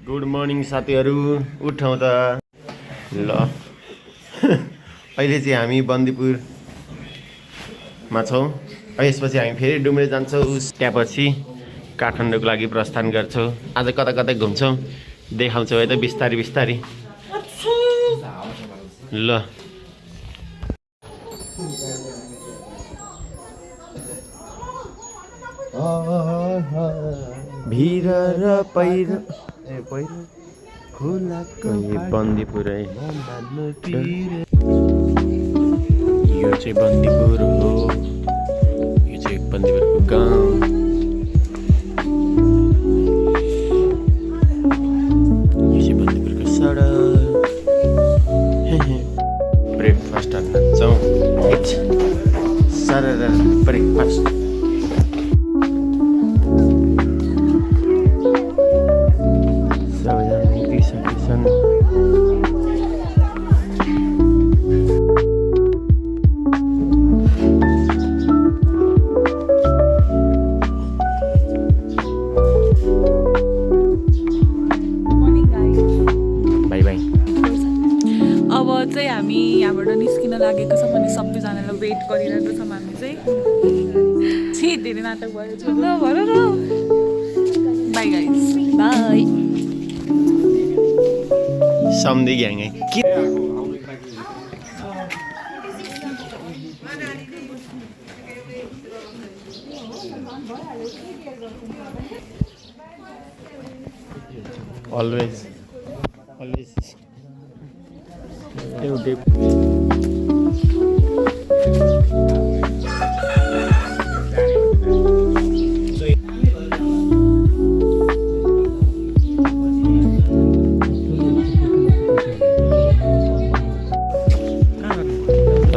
Good morning साथीहरू, उठौँ त ल। अहिले चाहिँ हामी बन्दीपुरमा छौँ। यसपछि हामी फेरि डुम्रे जान्छौँ। त्यहाँपछि काठमाडौँको लागि प्रस्थान गर्छौँ। आज कता कतै घुम्छौँ, देखाउँछौँ है त बिस्तारी बिस्तारी ल। भिर र पहिरो बन्दीपुर है। यो चाहिँ बन्दीपुर हो। यो चाहिँ बन्दीपुरको गाउँ। यो चाहिँ बन्दीपुरको सडक। ब्रेकफास्ट गर्न जाउँ। सरर ब्रेकफास्ट। हामी यहाँबाट निस्किन लागेको छ भने सबैजनालाई वेट गरिरहेको छौँ। हामी चाहिँ छि धेरै नाटक भयो ल भन न। Bye guys, bye. सम्धी ग्याङ है के always एउटै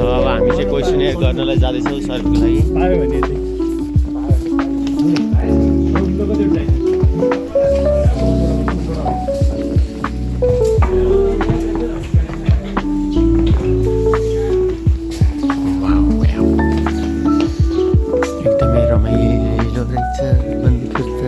अब हामी चाहिँ क्वेसनर गर्नलाई जाँदैछौँ सरको लागि। एकदमै रमाइलो रहेछ बन्दीपुर त।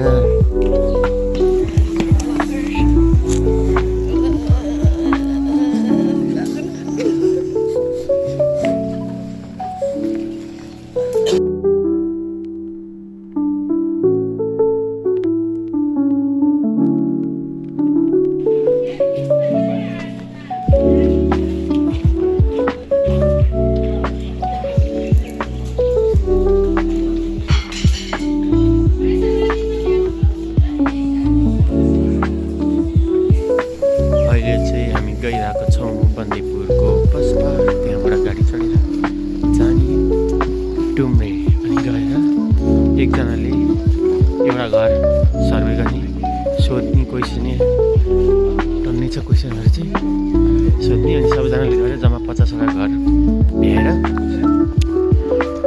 गइरहेको छौँ बन्दीपुरको बस पार्क। त्यहाँबाट गाडी चढेर जाने डुम्रे। अनि गएर एकजनाले एउटा घर सर्वे गर्ने सोध्ने क्वेसनर टन्नै छ। क्वेसनहरू चाहिँ सोध्ने अनि सबैजनाले गएर जम्मा 50वटा घर भ्याएर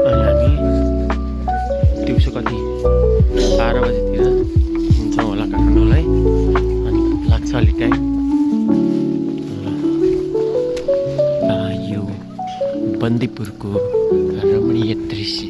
अनि हामी दिउँसो कति 12 बजीतिर हिँड्छौँ होला काठमाडौँलाई। अनि लाग्छ अलिक टाइम। बन्दीपुरको रमणीय दृश्य।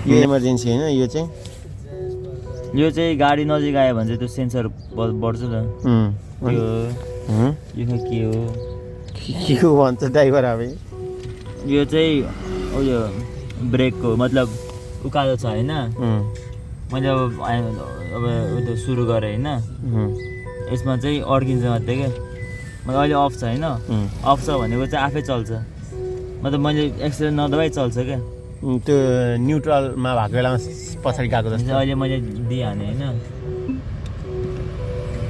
यो इमर्जेन्सी होइन, यो चाहिँ गाडी नजिक आयो भने चाहिँ त्यो सेन्सर बढ्छ त। यो के हो के भन्छ ड्राइभर? अब यो चाहिँ उयो ब्रेकको मतलब उकालो छ होइन। मैले अब त्यो सुरु गरेँ होइन, यसमा चाहिँ अड्किन्छ मात्रै क्या। मतलब अहिले अफ छ होइन, अफ छ भनेको चाहिँ आफै चल्छ। मतलब मैले एक्सिलेटर नदबाई चल्छ क्या। त्यो न्युट्रलमा भएको बेलामा पछाडि गएको जस्तो। अहिले मैले दिइहालेँ होइन,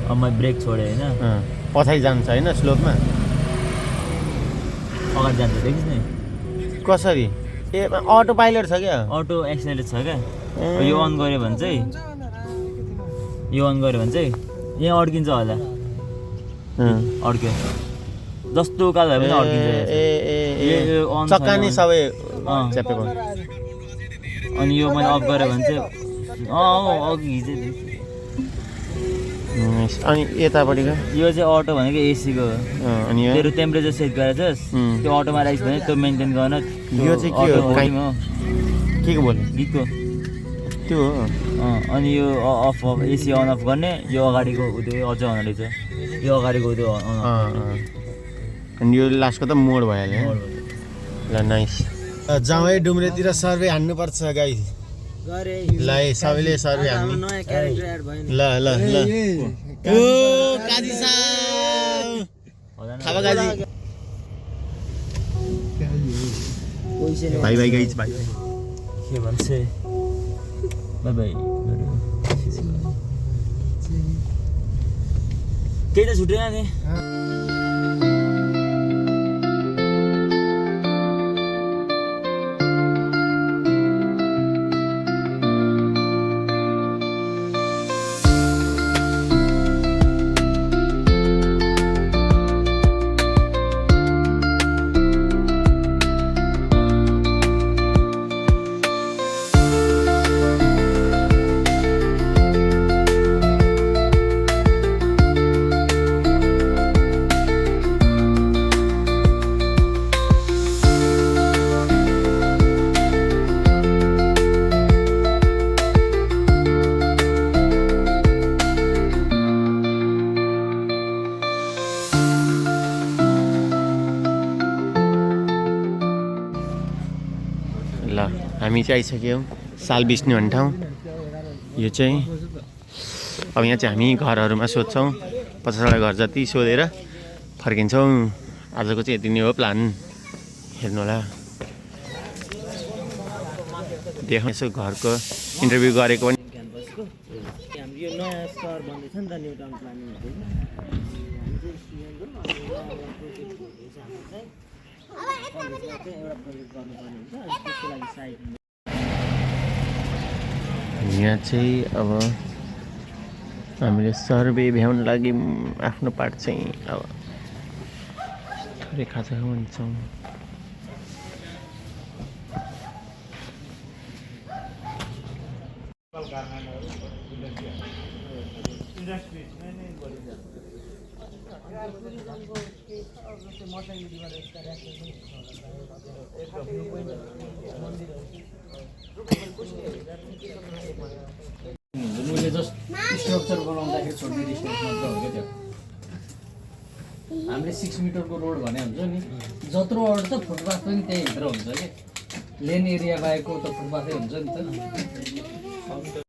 अब मैले ब्रेक छोडेँ होइन, पछाडि जान्छ होइन स्लोपमा। अगाडि जान्छ देखिस् नि कसरी। ए अटो पाइलट छ क्या, अटो एक्सिलेटर छ क्या। यो अन गऱ्यो भने चाहिँ यहाँ अड्किन्छ होला। अड्क्यो जस्तो उकालो भए पनि अड्किन्छ। यो on चक्का छैन नि भने- सबै अँ। च्यापेको अनि यो मैले अफ गरेँ भने चाहिँ अघि हिजै अनि यतापट्टिको यो चाहिँ अटो भनेको एसीको हो अनि यो तेरो टेम्परेचर सेट गरेछस् त्यो अटोमा राखिस् भने त्यो मेन्टेन गर्न यो चाहिँ के हो? के को बोल्ने गीतको त्यो हो अनि यो अफ एसी अन अफ गर्ने यो अगाडिको त्यो अझ अन रहेछ यो अगाडिको त्यो अन अनि यो लास्टको त मोड भइहाल्यो ल नाइस जाउँ है डुम्रेतिर सर्वे हान्नुपर्छ गाई ल है सबैले सर्वे हान्ने ल ल ल ओ काजी साहब खाबा काजी भाइ भाइ गाइज भाइ के भन्छ बाई बाई केही त छुटेन नि ल हामी चाहिँ आइसक्यौँ साल बिस्ने भन्ने ठाउँ यो चाहिँ अब यहाँ चाहिँ हामी घरहरूमा सोध्छौँ 50वटा घर जति सोधेर फर्किन्छौँ आजको चाहिँ यति नै हो प्लान हेर्नु होला देखाउँ यसो घरको इन्टरभ्यू गरेको पनि क्याम्पसको हाम्रो यो नयाँ स्टोर बन्दैछ नि त न्यू टाउन प्लानिङ यहाँ चाहिँ अब हामीले सर्वे भ्याउनु लागि आफ्नो पार्ट चाहिँ अब थोरै खाजा भन्छौँ मैले जस्ट स्ट्रक्चर बनाउँदाखेरि छोड्ने डिस्टेन्स मात्र हो क्या त्यो हामीले 6 मिटरको रोड भने हुन्छ नि जत्रो अड्छ फुटपाथ पनि त्यही भित्र हुन्छ क्या लेन एरिया बाहेकको त फुटपाथै हुन्छ नि त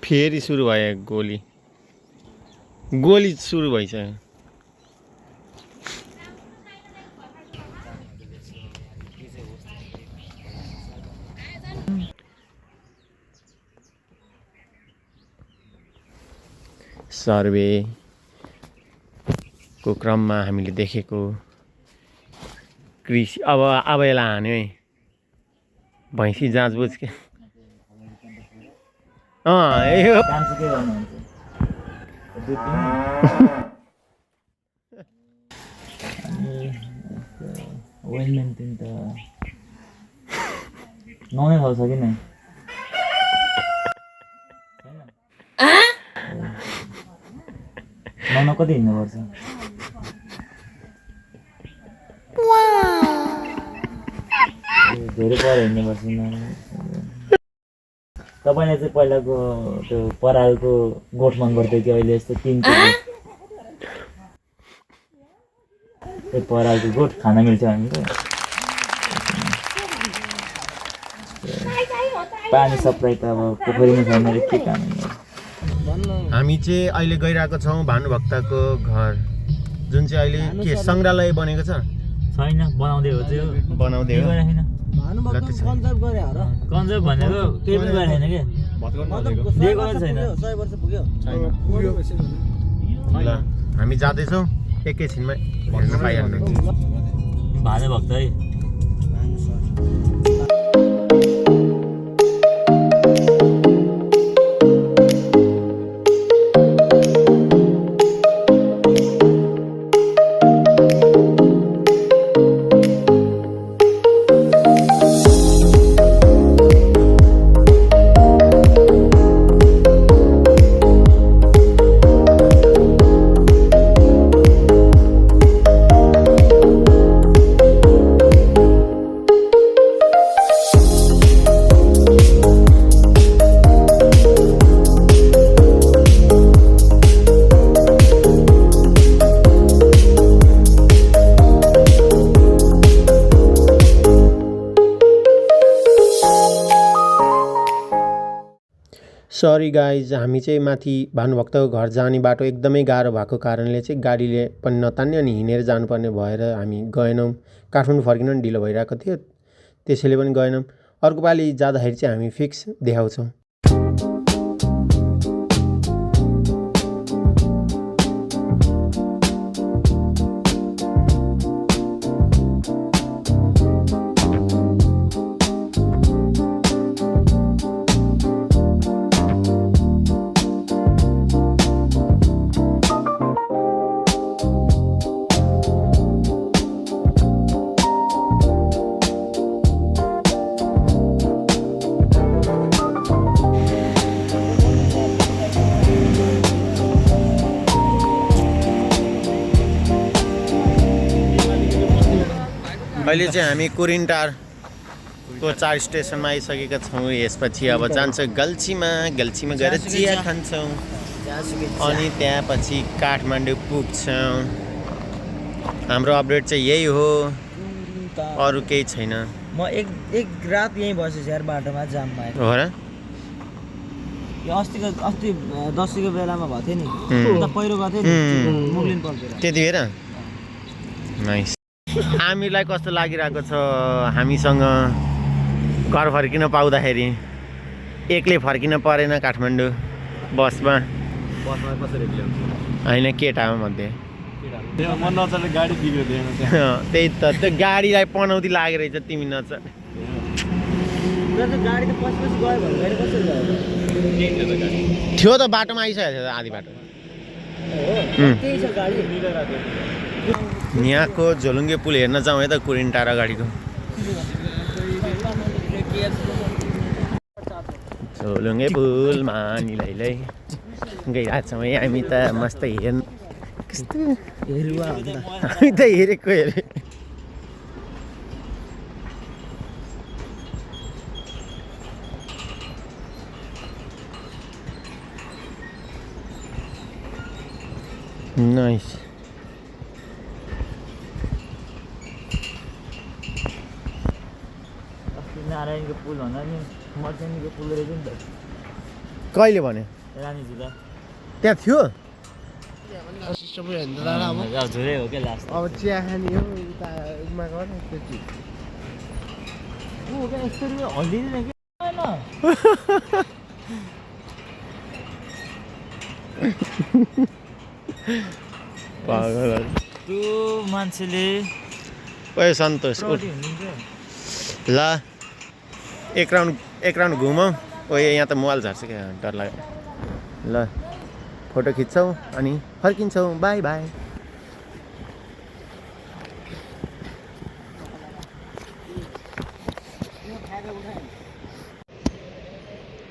फेरि सुरु भयो गोली गोली सुरु भइसक्यो सर्वेको क्रममा हामीले देखेको कृषि अब यसलाई हान्यो है भैँसी जाँचबुझ के यो काम चाहिँ के गर्नुहुन्छ दुध वेल मेन्टेन त नुहाउनै खाउँछ कि नै नुहाउन कति हिँड्नुपर्छ धेरै पर हिँड्नुपर्छ तपाईँले चाहिँ पहिलाको त्यो परालको गोठ मन पर्थ्यो कि अहिले यस्तो 3 केजी त्यो परालको गोठ खान मिल्छ हामीलाई पानी सप्लाई त अब पोखरीमा छैन रे के काम हामी चाहिँ अहिले गइरहेको छौँ भानुभक्तको घर जुन चाहिँ अहिले के सङ्ग्रहालय बनेको छ छैन बनाउँदै हो त्यो बनाउँदै हो कन्जर्भ भनेको केही पनि गरेको छैन कि दिएको नै छैन ल हामी जाँदैछौँ एकैछिनमा हेर्न पाइहाल्नु भानुभक्त है सरी गाइज, हामी चाहिँ माथि भानुभक्तको घर जाने बाटो एकदमै गाह्रो भएको कारणले चाहिँ गाडीले पनि नतान्ने अनि हिँडेर जानुपर्ने भएर हामी गएनौँ। काठमाडौँ फर्किन पनि ढिलो भइरहेको थियो, त्यसैले पनि गएनौँ। अर्को पालि जाँदाखेरि चाहिँ हामी फिक्स देखाउँछौँ। अहिले चाहिँ हामी कुरिनटारको 4 स्टेसनमा आइसकेका छौँ। यसपछि अब जान्छ गल्छीमा गएर चिया खान्छौँ अनि त्यहाँपछि काठमाडौँ पुग्छौँ। हाम्रो अपडेट चाहिँ यही हो, अरू केही छैन। म एक रात यहीँ बसेछु यार, बाटोमा जाममा हो र? यो अस्ति 10 बेलामा भएको थियो नि, उता पहिरो गएको थियो नि मुगलिन पल्टेर, त्यतिखेर नाइस। हामीलाई कस्तो लागिरहेको छ हामीसँग घर फर्किन पाउँदाखेरि? एक्लै फर्किन परेन काठमाडौँ बसमा होइन, केटामा मध्ये गाडी बिग्रिँदैन। त्यही त, त्यो गाडीलाई पनौती लागेर रहेछ तिमी नच। गाडी त पछि गयो भने गाडी कसरी गयो? थियो त, बाटोमा आइसकेको थियो आधी बाटो। त्यही छ गाडी। यहाँको झोलुङ्गे पुल हेर्न जाउँ है त, कुरिनटार अगाडिको झोलुङ्गे पुलमा निलैलै गइरहेको छौँ है हामी त। मस्त हेर्नु कस्तो हामी त हेरेको हेरे। नाइस। नारायणको पुल भन्दा नि मर्चेनीको पुल रहेछ नि त। कहिले भन्यो? रानीजी त त्यहाँ थियो। झुरै हो क्या लास्ट। अब चिया खाने हो उता उमा गएर त्यति यस्तो हल्दिँदैन कि पागल त्यो मान्छेले ओए सन्तोष ल एक राउन्ड घुमौँ। ओ यहाँ त मोबाइल झर्छ क्या, डर लाग्यो। ल फोटो खिच्छौँ अनि फर्किन्छौँ। By by.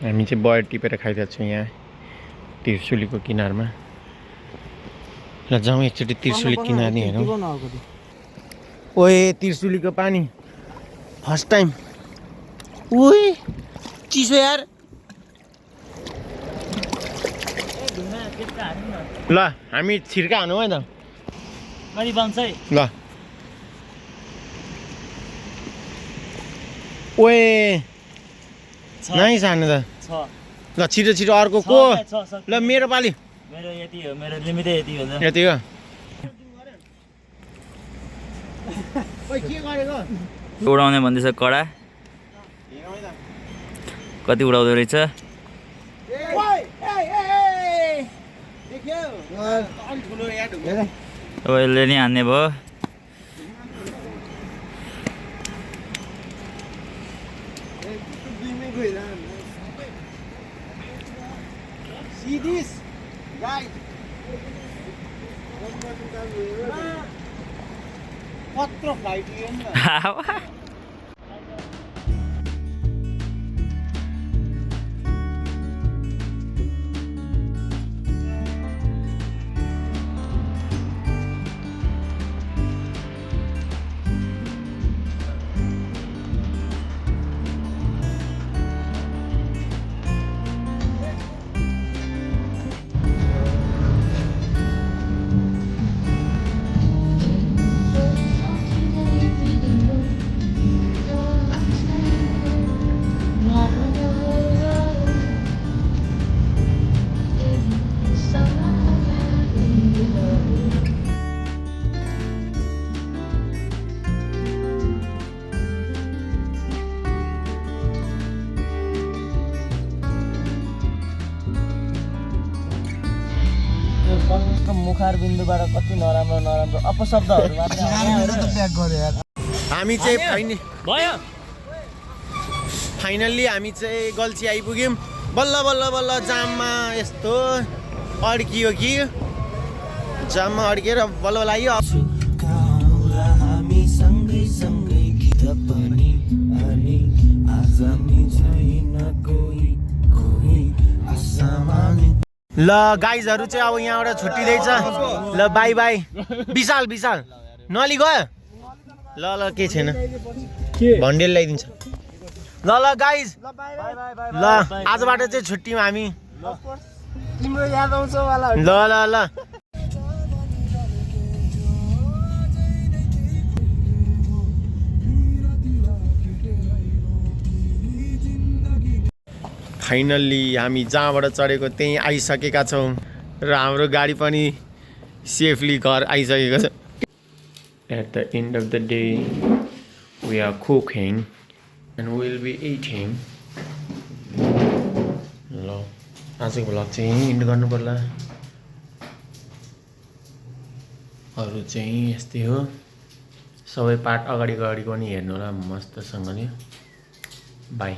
हामी चाहिँ बयर टिपेर खाइरहेको छौँ यहाँ त्रिशुलीको किनारमा। ल जाउँ एकचोटि त्रिशुली किनार नि हेरौँ। ओए त्रिशुलीको पानी फर्स्ट टाइम। ओए चिसो यार। ल हामी छिर्का हानौँ है त। कति पाउँछ है? ल ओए नाइस हान्नु त। ल छिटो छिटो अर्को को? ल मेरो पाली। मेरो यति हो, मेरो लिमिटै यति हो। यति हो। उडाउने भन्दैछ कडा, कति उडाउँदो रहेछ। अब यसले नि हान्ने भयो। कत्रो फ्लाइट मुखार बिन्दुबाट कति नराम्रो नराम्रो अपशब्दहरू मात्रै हामी चाहिँ भयो फाइनल्ली हामी चाहिँ गल्छी आइपुग्यौँ बल्ल बल्ल बल्ल जाममा यस्तो अड्कियो कि जाममा अड्किएर बल्ल बल्ल आइयो ल गाइजहरू चाहिँ अब यहाँबाट छुट्टिँदैछ ल बाई बाई विशाल विशाल नली गयो ल ल केही छैन भन्डेल ल्याइदिन्छ ल ल गाइज ल आजबाट चाहिँ छुट्टियौँ हामी तिम्रो याद आउँछ वाला ल ल ल फाइनल्ली हामी जहाँबाट चढेको त्यहीँ आइसकेका छौँ र हाम्रो गाडी पनि सेफली घर आइसकेको छ at the end of the day we are cooking and will be eating ल आजको भ्लग चाहिँ यहीँ इन्ड गर्नु पर्ला अरू चाहिँ यस्तै हो सबै पार्ट अगाडि पनि हेर्नु होला मस्तसँगले बाई